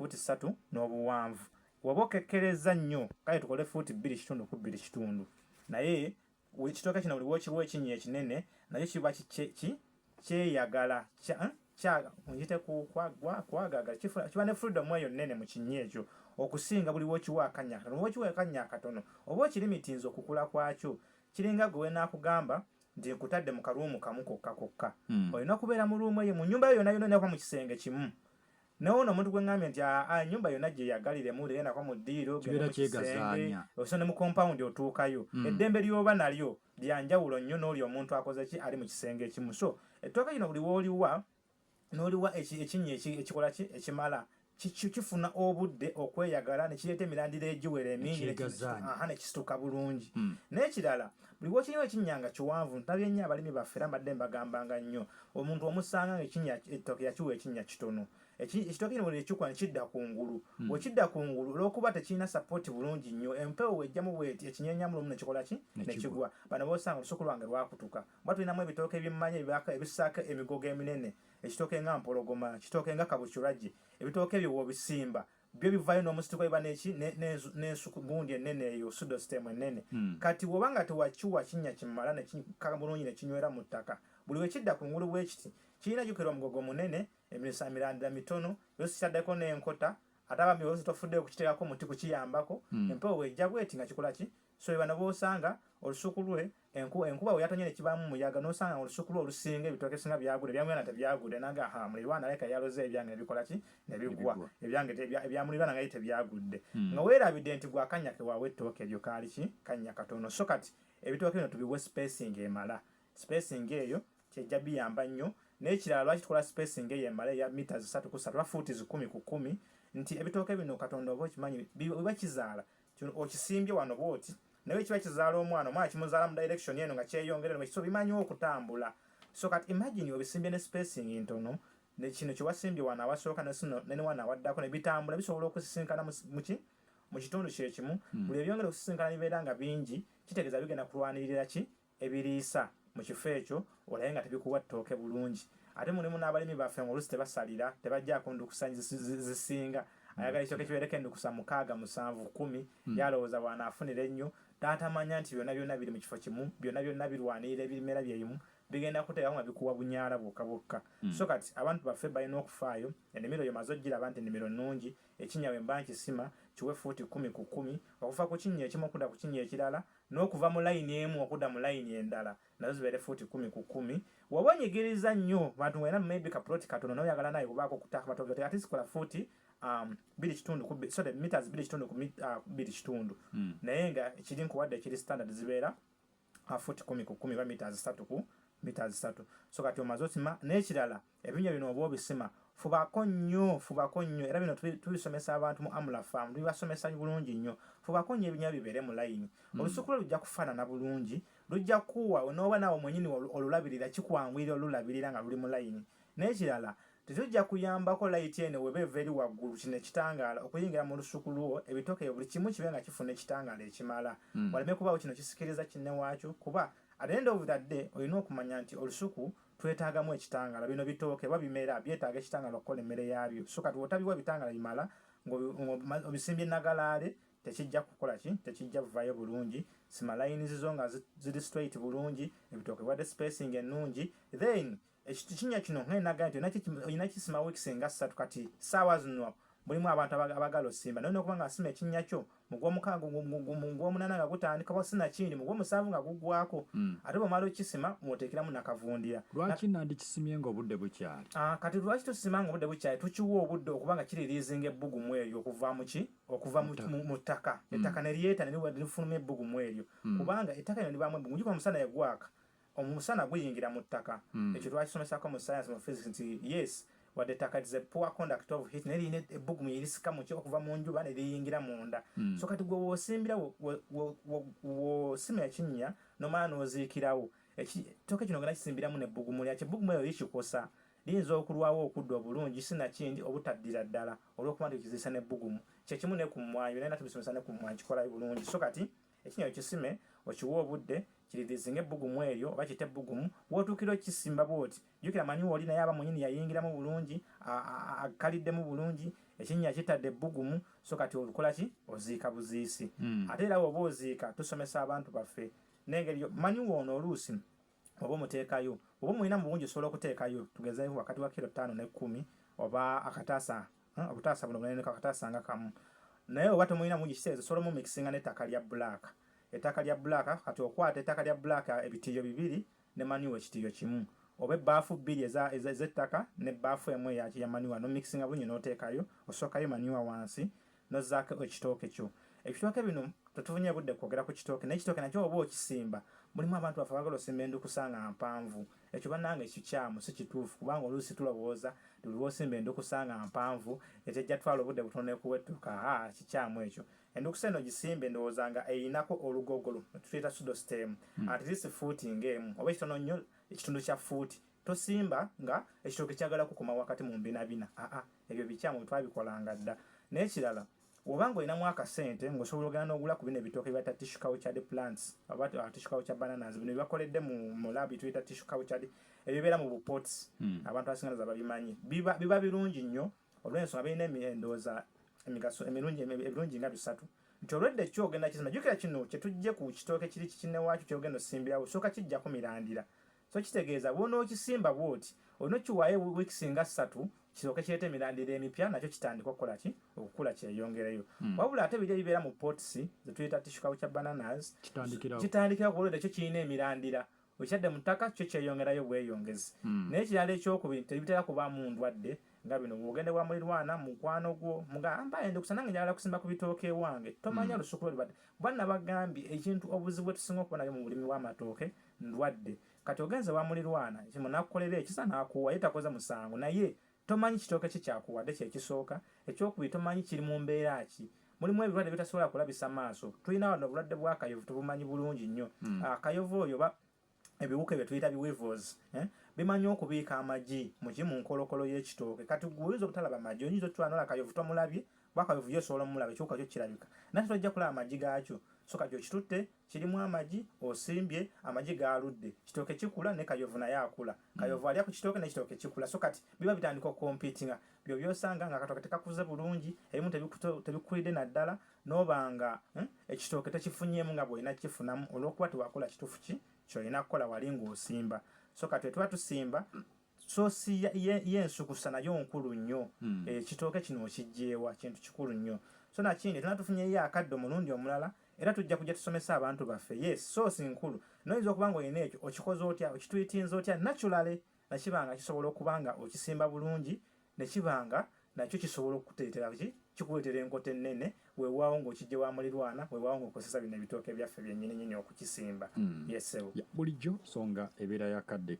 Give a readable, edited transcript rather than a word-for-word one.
Fuuti 3 n'obuwanvu. Woba okekkerezza nnyo, kale tukole fuuti 2.5 ku 2.5. Naye ekitooke kino buli wokiwa ekinnya ekinene, nakyo kiba kyeyagala, nkiyite kwagagala, kiba ne freedom eyo nnene mu kinnya ekyo okusinga buli wokiwa akannya akatono. Wokiwa akannya akatono, oba okirimitinza okukula kwakyo. Kiringa gwe wenaakugamba nti nkutadde mu karuumu kamu kokka kokka. Olina kubeera mu ruumu eyo, mu nnyumba yo yonna yonna olina kuba mu kisenge kimu. Naye ono omuntu gwe ŋŋambye nti aa, ennyumba yonna gye yagaliremu, gendako mu ddiiro, genda mu kisenge, oso ne mu compound otuukayo. Eddembe ly'oba nalyo lya njawulo nnyo n'oli omuntu akoze ki ali mu kisenge ekimu. So ettooke lino buli w'oliwa n'oliwa ekinnya ekikola ki ekimala, kifuna obudde okweyagala ne kireeta emirandira egiwera emingi ne kisituka bulungi. N'ekirala, buli w'okiriwa ekinnya nga kiwanvu, ntabye nnyo abalimi baffe era mbadde mbagambanga nnyo, omuntu omusanga nga ekinnya ettooke yakiwa ekinnya kitono. Ekitooke kino buli ekikula ne kidda kungulu. Bw'ekidda kungulu, olw'okuba tekirina support bulungi nnyo, empewo w'ejjamu bw'eti ekinyenyamu lumu ne kikola ki? Ne kigwa. Bano b'osanga olusuku lwange lwakutuka. Oba tulinamu ebitooke ebyemmanyi ebissaako emigogo eminene, ekitooke nga mpologoma, ekitooke nga kabukyuragi, ebitooke ebyo bw'obisimba byo bivaayo n'omusituko, biba neki n'ensuku gundi ennene eyo pseudostem ennene. Kati bw'oba nga tewakiwa kinnya kimala ne kikka bulungi ne kinywera mu ttaka, buli we kidda kungulu bwe kiti kirina jjukira omugogo munene, emirandira mitono, oluusi kitaddeko n'enkota, ate abaami oluusi tofuddeyo kukiteekako muti kukiyambako, empewo bw'ejja bw'eti nga kikola ki? So bano b'osanga olusuku lwe enkuba bwe yatonye ne kibaamu muyaga, n'osanga olusuku lwe olusinga ebitooke ebisinga byagudde, ebyamuliraano tebyagudde, n'agamba, ha, muliraanwa alabika yaloze ebyange ne bikola ki? Ne bigwa. Ebyange ebya muliraanwa nga ye tebyagudde. Nga weerabidde nti gwe akannya ke waawa ettooke eryo kaali ki? Kannya katono. So kati ebitooke bino tubiwe spacing emala. Spacing eyo kyejja biyamba nnyo. N'ekirala, lwaki tukola spacing eyo emala eya meters 3 ku 3 oba fuuti 10 ku 10? Nti ebitooke bino, Katonda oba okimanyi, biba kizaala kino okisimbye wano bw'oti, naye kiba kizaala omwana, omwana kimuzaala mu direction eno nga kyeyongera eno, so bimanyi okutambula. So kati imagine obisimbye ne spacing ntono, ne kino kye wasimbye wano awasooka ne wano awaddako ne bitambula, bisobola okusisinkana mu kitundu kye kimu. Buli ebyongera okusisinkana bibeera nga bingi, kitegeeza bigenda kulwanirira ki ebiriisa mu kifo ekyo, olabe nga tebikuwa ttooke bulungi. Ate mulimu n'abalimi baffe ng'oluusi tebasalira, tebajjaako ndukusa zisinga. Ayagala ekitooke kibeereko endukusa 6, 7, 10. Yalowooza bw'anaafunira ennyo, taatamanya nti byonna byonna biri mu kifo kimu, byonna byonna birwanirira ebimera byebimu, bigenda kuteekako nga bikuwa bunyaala bwokka bwokka. So kati abantu baffe balina okufaayo, ennimiro yomaze ogiraba nti ennimiro nnungi, ekinnya bwe mba nkisima kiwe fuuti 10 ku 10, okuva ku kinnya ekimu okudda ku kinnya ekirala, n'okuva mu layini emu okudda mu layini endala nazo zibeere fuuti 10 ku 10. Woba onyigiriza nnyo bantu ng'olina maybe ka plot katono naye oyagala naye kubaako okutaaka matooke, ate sikola fuuti 2.5 ku, sorry, meters 2.5 ku 2.5. Naye nga kiri nkuwadde ekiri standard, zibeera fuuti 10 ku 10 oba meters 3 ku meters 3. So kati omaze osima. N'ekirala, ebinnya bino oba obisima, fubako nnyo, fubako nnyo, era bino tubisomesa abantu mu Amula Farm, tubibasomesa bulungi nnyo. Fubako nnyo ebinnya bibeere mu layini. Olusuku lwo lujja kufaanana bulungi, lujja kuwa onooba naawe mwennyini olulabirira kikwanguyira olulabirira nga luli mu layini. N'ekirala, tetujja kuyambako light eno weba eva eri waggulu, kino ekitangaala okuyingira mu lusuku lwo, ebitooke buli kimu kibe nga kifuna ekitangaala ekimala, waleme kubaawo kino kisikiriza kinne waakyo, kuba at the end of the day olina okumanya nti olusuku twetaagamu ekitangaala. Bino bitooke oba bimera byetaaga ekitangaala okukola emmere yaabyo. So kati wotabiwa bitangaala bimala ng'obisimbye nagalaale, tekijja kukola ki, tekijja kuvaayo bulungi. Sima lines zo nga ziri straight bulungi, ebitooke biwadde spacing ennungi. Then ekinnya kino ngenaga nti olina kisima weeks nga 3. Kati saawa zino mulimu abantu abagala osimba, naye nokuba nga asima ekinnya kyo mu gwomukaaga, mu gwomunaana nga gutandika, oba sinakindi mu gwomusanvu nga guggwako. Ate bwomala okisima mwoteekeramu nakavundira. Lwaki nandikisimye nga obudde bukyali? Ah, kati lwaki tusima nga obudde bukyali? Tukiwa obudde okuba nga kiririizinga ebbugumu eryo okuva muki, okuva mu ttaka. Ettaka ne lyeta ne lifuluma ebbugumu eryo, kubanga ettaka lino libaamu ebbugumu. Jjuka omusana egwaka, omusana guyingira mu ttaka. Ekyo twakisomesako mu science, mu physics, nti yes, wadde ettaka is a poor conduct of heat, naye lirina ebbugumu erisika muki okuva mu njuba ne liyingira munda. So kati gwe woosimbira, wosima ekinnya nomala n'oziikirawo ettooke kino, ogenda kisimbiramu nebbugumu lyakyo. Ebbugumu eryo likikosa, liyinza okulwawo okudda obulungi, sinakindi obutaddira ddala olw'okuba nti okiziisa n'ebbugumu. Kyekimu ne ku mmwanyi, byonna tubisomesa ne ku mmwanyi kikola bulungi. So kati ekinnya okisime, okiwe obudde kiririzinga ebbugumu eryo oba kite ebbugumu. Wootuukira okisimba bwoti, jjukira manyi oli naye aba mwenyini yayingiramu bulungi, akkaliddemu bulungi. Ekinnya kitadde ebbugumu, so kati olukola ki? Oziika buziisi. Ate era bw'oba oziika, tusomesa abantu baffe n'engeri manyi woono oluusi oba omuteekayo, oba omulina mu bungi, osobola okuteekayo tugezeeko wakati wa kiro 5 ne 10 oba akataasa, obutaasa buno bunene, akataasa nga kamu. Naye oba tomulina mungi, kitegeeza osobola omumixinga n'ettaka lya black. Ettaka lya black, kati okwata ettaka lya black ebitiiyo 2 ne manure ekitiiyo 1, oba ebbaafu 2 ez'ettaka n'ebbaafu 1 ya manure, nomixinga bulungi n'oteekayo. Osookayo manure wansi, n'ozzaako ekitooke kyo. Ebitooke bino tetufunye budde kwogera ku kitooke, naye ekitooke nakyo oba okisimba, mulimu abantu baffe abaagala osimba endukusa nga mpanvu. Ekyo bannange kikyamu, si kituufu, kubanga oluusi tulowooza buli lw'osimba endukusa nga mpanvu etejja twala obudde butono ekuwettuka. Aa, kikyamu ekyo. Endukusa eno gisimbe ndowooza nga eyinako olugogolo tuyita pseudostem, at least fuuti ng'emu oba ekitono nnyo ekitundu kya fuuti. Tosimba nga ekitooke kyagala kukoma wakati mu mbinabina. Aa, ebyo bikyamu, twabikolanga dda. N'ekirala, oba ng'olinamu akasente ng'osobola ogenda n'ogula ku bino ebitooke byata tissue cultured plants oba tissue cultured bananas, bino byebakoledde mu lab tuyita tissue cultured, ebibeera mu bupots. Abantu abasinga naza babimanyi, biba birungi nnyo olw'ensonga birina endowooza emigaso emirungi, ebirungi nga bisatu, nti olwedde ki ogenda kizima. Jjukira kino kyetujje ku kitooke kiri kikinne waakyo kyogenda osimbirawo, sooka kijjako mirandira. So kitegeeza bw'onookisimba bw'oti olina okiwaayo wiikisi nga 3 kisooke kireete emirandira emipya, nakyo kitandika okukola ki? Okukula, kyeyongereyo. Wabula ate biri ebibeera mu pots ze tuyita tissue culture bananas, kitandikirawo kuba olwedde kyo kirina emirandira, okyadde mu ttaka kyo kyeyongerayo bweyongezi. Naye ekirala ekyokubiri, tebitera kubaamu ndwadde nga bino. Bw'ogende wa mulirwana, mukwano gwo, mugamba endukusa, nange njagala kusimba ku bitooke ewange, tomanya lusuku lwe lubadde. Kuba nabagambye ekintu obuzibu bwe tusinga okuba nabyo mu bulimi bw'amatooke ndwadde. Kati ogenze wa mulirwana, kimu nakukolera ekisa n'akuwa, ye takoze musango, naye tomanyi kitooke ki kyakuwadde. Kyekisooka. Ekyokubiri, tomanyi kiri mu mbeera ki, mulimu ebirwadde bitasobola kulabisa maaso. Tulina wano obulwadde bwa kayovu, tubumanyi bulungi nnyo. Akayovu oyo ba ebiwuka ebyo tuyita biweevils, eh? Bimanyi okubiika amagi muki? Mu nkolokolo y'ekitooke. Kati gwe oyinza obutalaba magi, oyinza otwala nola kayovu tomulabye, kuba kayovu yo osobola omulaba, ekiwuka kyo kirabika, naye tojja kulaba magi gaakyo. So kati okitutte, kirimu amagi, osimbye, amagi galudde, kitooke kikula ne kayovu naye akula. Kayovu alya ku kitooke n'ekitooke kikula, so kati biba bitandika okucompetinga. Byo byosanga nga akatooke tekakuze bulungi, ebimu tebikulidde naddala, n'oba nga ekitooke tekifunyeemu nga bw'olina kifunamu olw'okuba tewakola kituufu ki kyolina kukola wali ng'osimba. So kati tuba tusimba, source y'ensukusa nayo nkulu nnyo. Ekitooke kino okijjeewa kintu kikulu nnyo. So nakindi tuna tufunyeyo akadde omulundi omulala, era tujja kujja tusomesa abantu baffe. Yes, source nkulu. Noyinza okuba nga olina ekyo, okikoze otya, okitweetinze otya naturally nakiba nga kisobola okuba nga okisimba bulungi, nekiba nga nakyo kisobola okukuteetera ki? Kikuleetera enkota ennene. Weewaawo ng'okijje wa mulirwana, weewaawo ng'okozesa bino ebitooke byaffe byennyini nyini okukisimba. Yes, ssebo. Bulijjo songa ebeera yakadde.